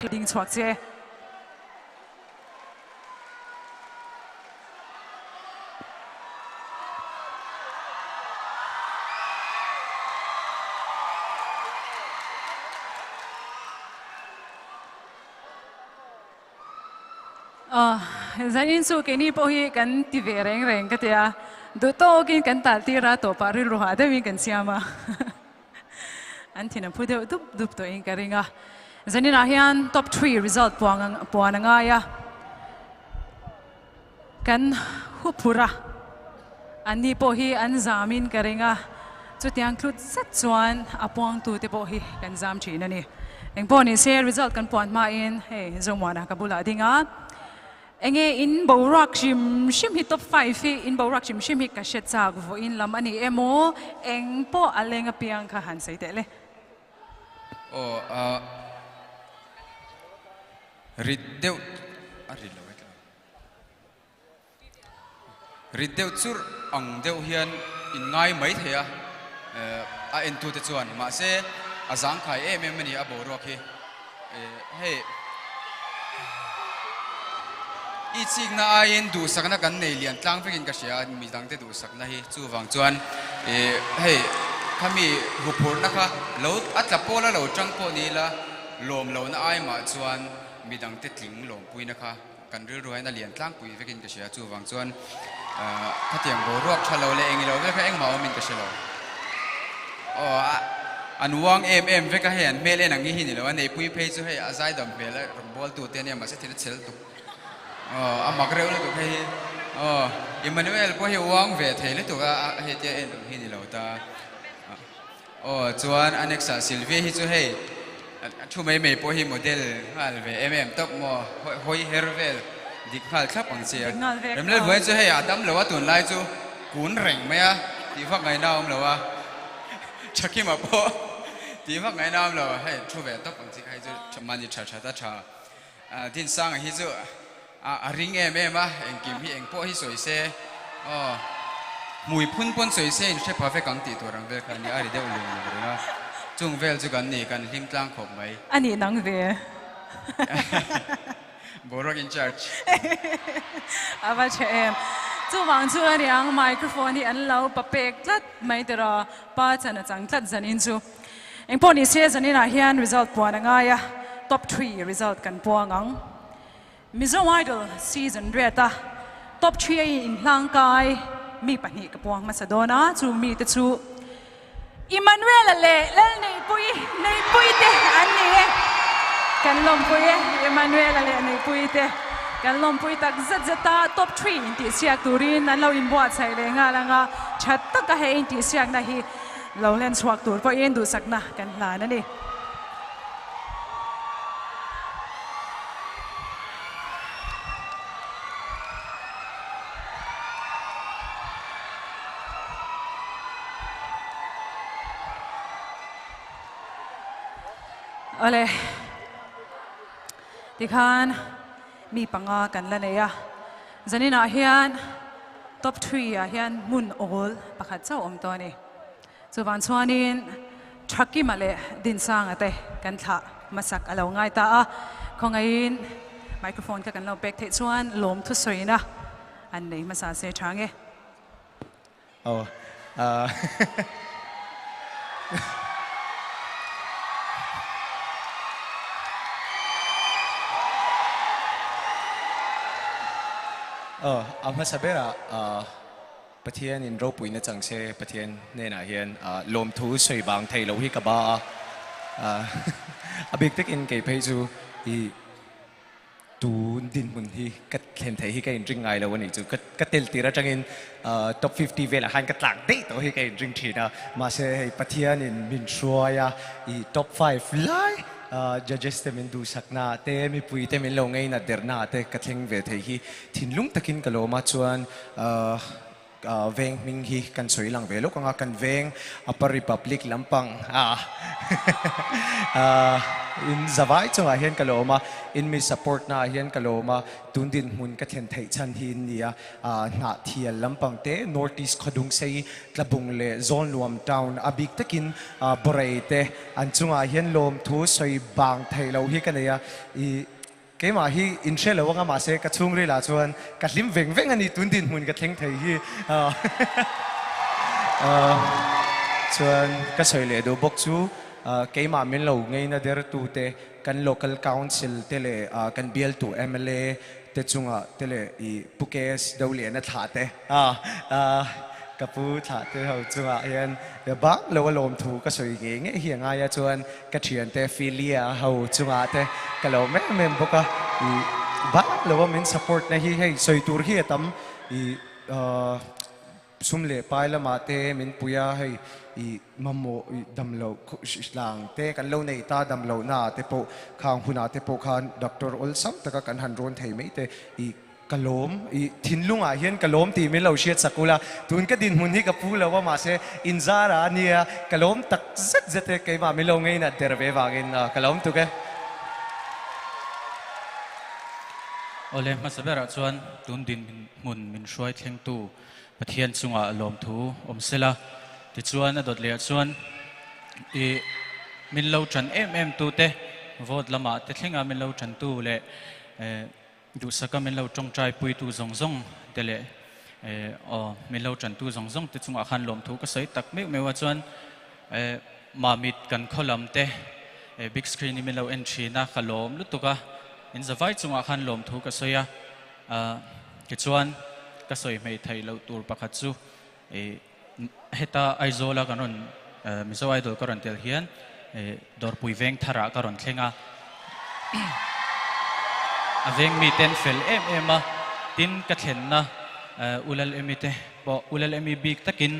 Ding chhuak che. Zanin chu keini pawh hi kan ti ve reng reng ka tia, duh tawkin kan taltir a, tawpah rilru hah deuhin kan siam a. An thin a phu deuh dup dup tawhin ka ring a. Zaninah hian top three result puang puan a ngai a. Kan huphur a, anni pawh hi an zamin ka ring a. Chutiang tlut zet chuan a puangtute pawh hi kan zam thin a ni. Engpawh ni se result kan puan hmain hei Zomuana ka bulah a ding a. Enge in boruak hrim hrim hi top five hi in boruak hrim hrim hi ka hre chak vawiin lam a ni emaw eng pawh a leng apiang kha han sawi teh le. Aw a rit deuh a rit lo hetla rit deuh churh ang deuh hian in ngai mai thei a a entute chuan mahse a zangkhai em em a ni a boruak hi. Hei i chikna aiin duhsakna kan nei lian tlang vekin ka hria a, midangte duhsakna hi chuvang chuan hei khami huphurhna kha lo a tla pawla lo tang pawh ni ila lawm lohna ai mah chuan midangte tling lawmpuina kha kan rilru hian a lian tlangpui vekin ka hria chuvang chuan khatiang boruak tha lo leh engilo vel kha engmah awmin ka hre lo. Aw a an uang em em vek a hei an hmel en ang hi hi ni lo a neipui phei chu hei a zaidam hmel a rawn bawl tu te ania mahse thil a chhel tuk aw a mak reuh lutuk hei hi aw Emmanuel pawh hi uang ve thei lutuk a hei tia en ang hi ni lo ta aw chuan a next ah Sylvia hi chu hei a thu mai mai pawh hi model nghal ve em em tawp maw hawi her vel dik nghal thlap ang chi a Remlalvuai chu hei a dam lo a tunlai chu kun reng mai a tih vak ngaihna a awm lo a Thakima pawh tih vak ngaihna a awm lo hei thu ve tawp ang chi kha hei chu mahni tha that a tha Dinsanga hi chu a ring em em a engkim hi eng pawh hi sawi se aw hmui phun pawn sawi se in hre pha vek ang tih tur ang vel kha a ni a ri deuh lung lung reng a chung vel chu kan ni kan hlim tlang khawp mai. A nih nang ve. Boruak in charge. A va tha em. Chuvang chu a niang microphone hi an lo pa pek tlat mai tiraw a, pa chan a chang tlat zanin chu. Engpawh ni se zaninah hian result puan a ngai a, top three result kan puang ang. Mizo Idol season riat a top three a inhlangkai mi pahnih ka puang hmasa dawn a, chu mite chu Emmanuel-a leh Lalneihpuii, Neihpuii te an ni e. Kan lawmpui e, Emmanuel-a leh Neihpuii te. Kan lawmpui tak zet zet a, top three intihsiak turin an lo inbuatsaih leh nghal ang a, tha taka he intihsiakna hi lo hlen chhuak tur pawhin duhsakna kan hlan a ni. Awle, tikhan mi panga kan la nei a, zaninah hian top three ah hian hmun awl pakhat chauh awm tawh a ni. Chuvang chuanin Thakima leh Dinsanga te kan thlah hmasak a lo ngai ta a, khawngaihin microphone kha kan lo pek theih chuan lawm thusawina an nei hmasa se tha nge. Aw ah Aw a hmasa berah ah. Pathian in ropuina chang se Pathian hnenah hian lawmthu sawi bang thei lo hi ka ba a, a bik takin kei phei chu i tun dinhmun hi ka thlen theih hi ka inring ngai lo a nih chu. Ka tel tir atangin top 50 velah khan ka tlak daih tawh hi ka inring thin a, mahse hei Pathian in min hruai a, i top five lai judges te min duhsakna te mipui te min lo ngeinat derna te ka thleng ve thei hi thinlung takin ka lawm a, chuan. Veng hming hi kan sawi lang ve lawk ang a, kan veng Upper Republic lampang ah in zavai chungah hian ka lawm a, in mi support na ah hian ka lawm a, tun dinhmun ka thlen theih chhan hi in ni a, Hnahthial lampang te, North East Khawdungsei, Tlabung leh Zawlnuam town a bik takin Borei te an chungah hian lawmthu sawi bang theih loh hi ka nei a, i Keimah hi in hre lo anga mahse ka chhungril ah chuan ka hlim veng veng a ni tun dinhmun ka thleng thei hi chuan ka sawi leh duh bawk chu keimah min lo ngeina der tu te kan local council te leh kan bialtu mla te chungah te leh i Pu KS Doliana thlah te Ka pu thlah te ho chungah hian bang lo a lawm thu ka sawi ngei ngei hi a ngai a, chuan ka thiante Philia ho chungah te ka lo em em bawk a, i bang lo a min support na hi hei sawi tur hi a tam, i sum leh pai lamah te min pui a, hei i mamawh i damloh hlang te kan lo nei ta damlohna ah te pawh khang hunah te pawh khan doctor awlsam taka kan han rawn thei mai te i Ka lawm, i thinlungah hian ka lawm tih min lo hriat sak ula, tun ka dinhmun hi ka pu lo a mahse inzara a nia, ka lawm tak zet zet e, keimah min lo ngeinat der ve vangin ka lawm tuk e. Awle, hmasa berah chuan tun dinhmun min hruai thlengtu Pathian chungah lawmthu awm sela, tichuan a dawt lehah chuan i min lo tan em em tute vote lamah te thlenga min lo tantu leh Duhsaka min lo tawngtai puitu zawng zawng te leh aw min lo tantu zawng zawng te chungah khan lawmthu ka sawi tak meuh meuh a chuan Mamit kan khaw lam te big screen in min lo en thin a ka lawm lutuk a in zavai chungah khan lawmthu ka sawi a tichuan ka sawi hmei theih loh tur pakhat chu heta Aizawl a kan rawn Mizo Idol ka rawn tel hian Dawrpui veng tharah ka rawn thleng a, a veng miten fel em em a, tin ka thlenna U Lalemi te pawh U Lalemi bik takin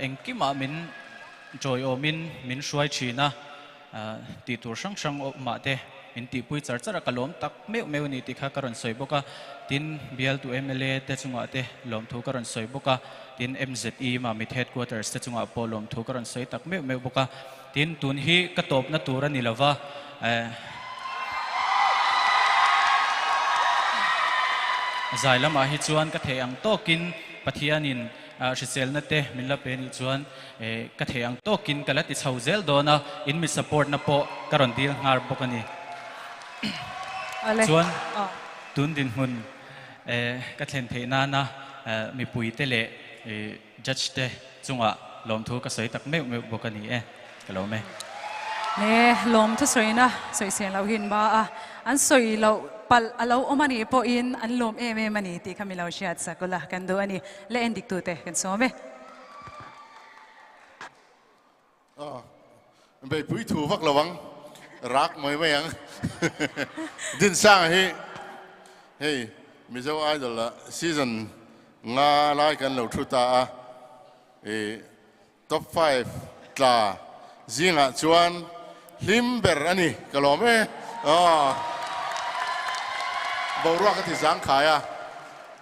engkimah min tawiawmin min hruai thin a, tih tur hrang hrang awmah te min tihpui char char a, ka lawm tak meuh meuh a ni tih kha ka rawn sawi bawk a, tin bialtu mla te chungah te lawmthu ka rawn sawi bawk a, tin MZE Mamit Headquarters te chungah pawh lawmthu ka rawn sawi tak meuh meuh bawk a, tin tun hi ka tawpna tur a ni lova, zai lamah hi chuan ka theih ang tawkin Pathianin Hriselna te min la pe nih chuan ka thei ang tawkin ka la ti chho zel dawn a, in mi support na pawh ka rawn dil nghar bawk a ni. Chuan tun dinhmun ka thlen theih nana mipui te leh judge te chungah lawmthu ka sawi tak meuh meuh bawk a ni e, ka lawm e. Ne lawmthu sawina sawisel loh hi an ba a, an sawi loh palh a lo awm a nih pawhin an lawm em em a ni tih kha mi lo hriat sak ula kan duh a ni. Le en dik tute kan sawm e. Aw, beipui thu vak lo ang, rak mai mai ang. Dinsanga hi hei Mizo Idol ah season nga lai kan lo thu ta a, i Top five tla zingah chuan hlim ber a ni ka lawm e. Aw boruak a ti zangkhai a,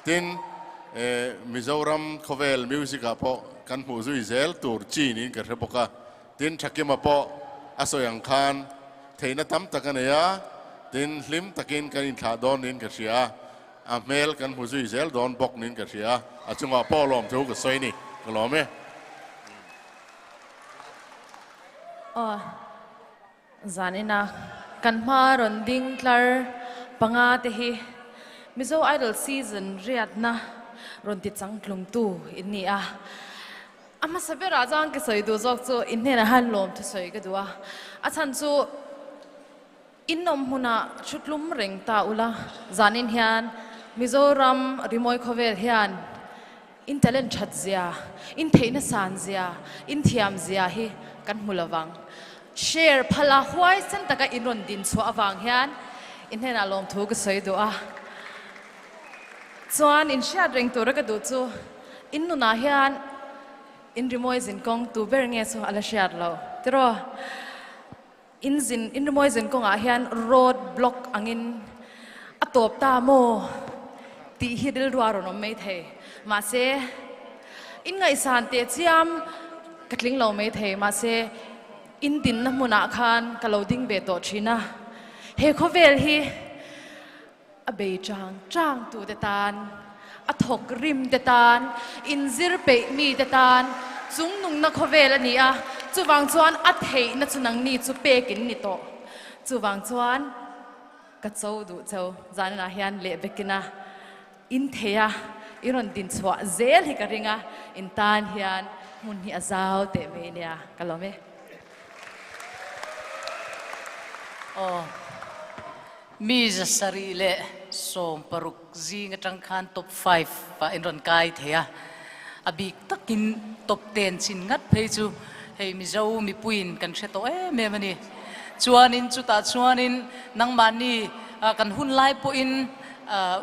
tin Mizoram khawvel music ah pawh kan hmuh zui zel tur chi niin ka hre bawk a, tin Thakima pawh a sawi ang khan theihna tam tak a nei a, tin hlim takin kan inthlah dawn niin ka hria a, a hmel kan hmu zui zel dawn bawk niin ka hria a, a chungah pawh lawm thu ka sawi ni, ka lawm e. Aw, zanina kan hma rawn ding tlar panga te hi Mizo Idol season riatna rawn ti changtlungtu in ni a. A hmasa berah chuan ka sawi duh zawk chu in hnenah hian lawm thusawi ka duh a, a chhan chu In awm hmunah thutlum reng ta ula, zanin hian Mizoram rimawi khawvel hian in talent that zia, in theihna san zia, in thiam zia hi kan hmu lovang. Share phala huaisen taka in rawn din chhuah avang hian in hnenah lawmthu ka sawi duh a. Chuan in hriat reng tura ka duh chu in nunah hian in rimawi zinkawng tu ber nge chu a la hriat lo tiraw? In zin, in rimawi zin kawngah hian road block angin a tawp ta maw tih hi rilru a rawn awm mai thei. Mahse, In ngaihsan teh chiam ka tling lo maithei mahse in dinna hmunah khan ka lo ding ve tawh thin a. He khawvel hi a bei chang chang tute tan, a thawk rim te tan, inzir peih mi te tan chung nungna khawvel a ni a, chuvang chuan a theihna chu nangni chu pek in ni tawh. Chuvang chuan ka cho duh cho zaninah hian leh bekin a in thei a, i rawn din chhuah zel hi ka ring a, in tan hian hmun hi a zau teh mai nia ka lawm e. Aw. Mi 760 zing atang khan top 5 ah in rawn kai thei a, a bik takin top 10 chin ngat phei chu hei Mizo mipuiin kan hre tawh em em a ni. Chuanin chutah chuanin nangmahni kan hun lai pawhin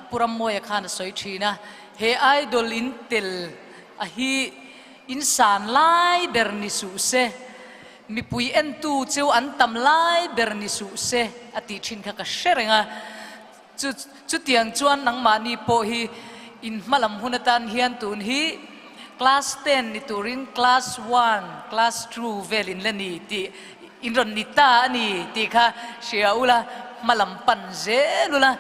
Pu Rammawia khan a sawi thin a, he idol in tel a hi in san lai ber ni suh se, Mipui entu chu an tam lai ber ni suh se a tih thin kha ka hre reng a. Chu chutiang chuan nangmahni pawh hi in hmalam hun atan hian tun hi class ten ni turin class one, class two vel in la ni tih in rawn ni ta a ni tih kha hria ula, hmalam pan zel ula.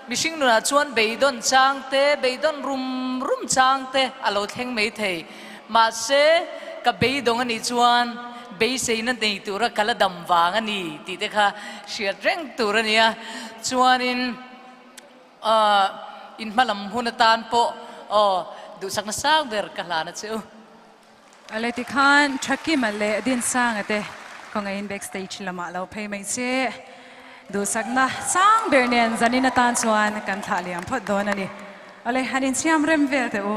Mihring nunah chuan beidawn chang te, beidawn rum rum chang te a lo thleng mai thei. Mahse, ka beidawng a nih chuan beiseina nei tura ka la dam vang a ni tih te kha hriat reng tur a ni a. Chuanin in hmalam hun atan pawh aw duhsakna sang ber ka hlan a che u. Ale tikhan Thakima leh Dinsanga te kawngaihin backstage lamah lo phei mai che. Duhsakna sang ber nen zanin atan chuan kan thlah liam phawt dawn a ni. Ale han insiam rem vel teh u.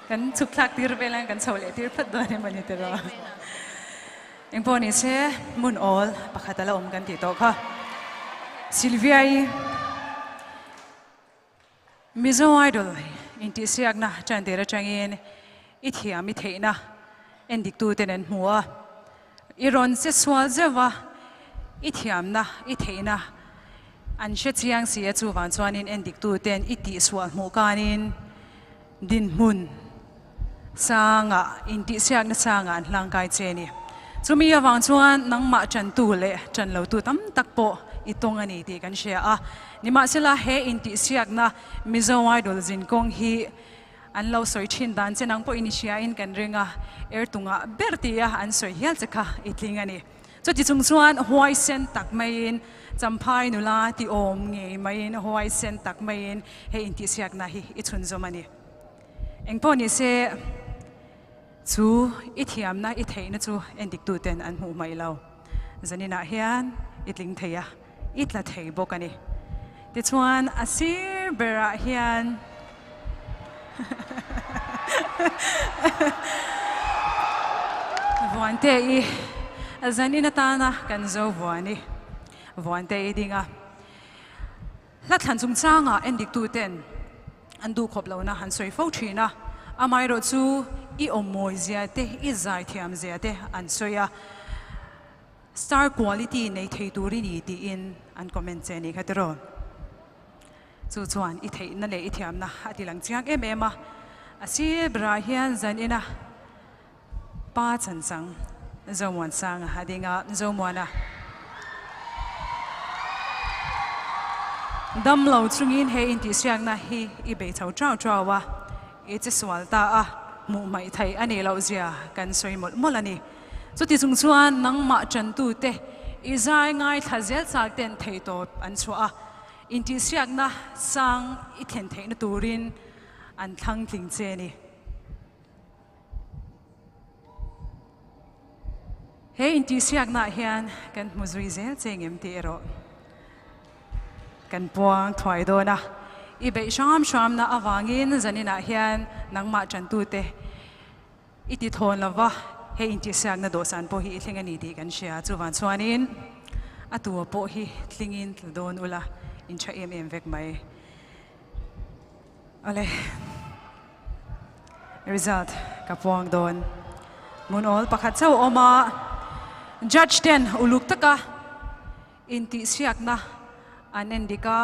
Kan chhuk thlak tir vel ang kan chho leh tir phawt dawn em a ni tiraw? Engpawh ni se hmun awl pakhat a la awm kan tih tawh kha. Sylvia-i Mizo Idol intihsiakna tan tir atangin i thiam i theihna endiktuten an hmu a. I rawn che sual zeuh a, i thiamna, i theihna an hre chiang si a, chuvang chuanin endiktuten i tihsual hmuh kanin dinhmun sangah, intihsiakna sangah an hlangkai che a ni. Chumi avang chuan nangmah tantu leh tan lotu tam tak pawh i tawng a ni tih kan hria a. Nimahsela he intihsiakna Mizo Idol zinkawng hi An lo sawi thin dan che nang pawhin i hriain kan ring a, er tungah ber tia an sawi hial che kha i tling a ni. Chuti chung chuan huaisen tak maiin Champhai nula ti awm ngei maiin huaisen tak maiin hei intihsiakna hi i chhunzawm a ni. Engpawh ni se chu i thiamna i theihna chu endiktuten an hmuh hmaih lo. Zaninah hian i tling thei a. I tla thei bawk a ni. Tichuan a sir berah hian Vuante i zanin atana kan zo vuan i Vuante i ding a. Hla thlan chungchangah endiktuten an duhkhawp lohna han sawi fo thin a, amaherawh chu i awm mawizia te, i zaithiam zia te an sawi a. Star quality nei thei tur i ni tiin an comment che ni kha tiraw? Chu chuan i theihna leh i thiamna a ti lang chiang em em a. A sir berah hian zan ina pa chanchang Zomuansanga a ding a, Zomuana damlo chungin he intihsiakna hi i bei chho chau chau a, i che sual ta a, hmuh hmaih theih a nih loh zia kan sawi mawlh mawlh a ni. Chuti chung chuan nangmah ṭantute i zai ngaithla zel chak ten theihtawp an chhuah a, intihsiakna sang i thlen theihna turin an thlang tling che a ni. He intihsiaknaah hian kan hmu zui zel che ngem tih erawh kan puang thuai dawn a. I beih hram hramna avangin zaninah hian nangmah ṭantute I ti thawn lo va, hei intihsiakna dawhsan pawh hi i thleng a ni tih kan hria. Chuvang chuanin a tua pawh hi tlingin tla dawn ula, in tha em em vek mai. Awle, result ka puang dawn. Hmun awl pakhat chauh a awm a, judge ten uluk taka intihsiakna an en dik a,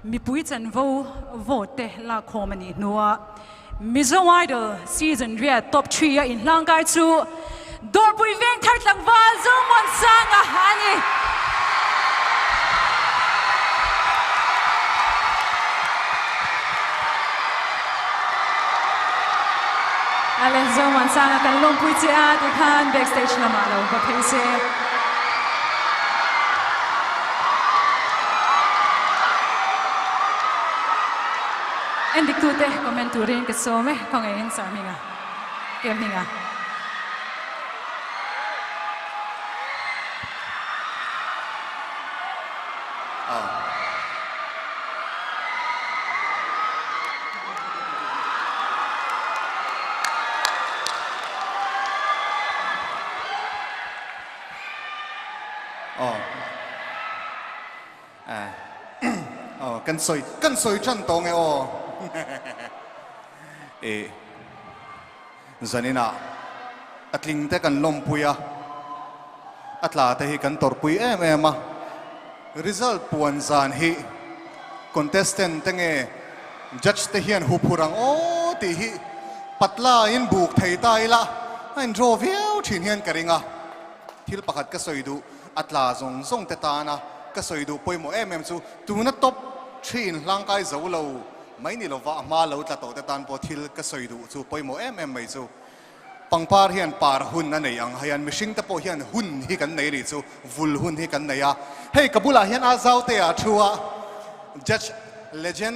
mipui chanvo vote te lakkhawm a nih hnua. Mizo Idol Season riat Top Three a inhlangkai chu Dawrpui Vengthar tlangval Zomuansanga a ni. Ale Zomuansanga kan lawmpui che a tikhan backstage lamah lo va phei se. Endiktute comment turin ka sawm e, khawngaihin Sir Hminga, Ke Hminga. Aw. Aw kan sawi kan sawi tan tawh nge aw. Eh zaninah a tling te kan lawmpui a, a tla te hi kan tawrhpui em em a, result puan zan hi contestant te nge judge te hian huphurh ang aw tih hi patla in buk thei ta ila a in draw viau thin hian ka ring a. Thil pakhat ka sawi duh, a tla zawng zawng te tana ka sawi duh pawimawh em em chu tuna top thin hlangkai zo lo mai ni lova a hma lo tla tawh te tan pawh thil ka sawi duh chu pawimawh em em mai chu pangpar hian par hun a nei ang hian mihring te pawh hian hun hi kan nei nih chu vul hun hi kan nei a, hei ka bulah hian a zau te ah thu a judge legend.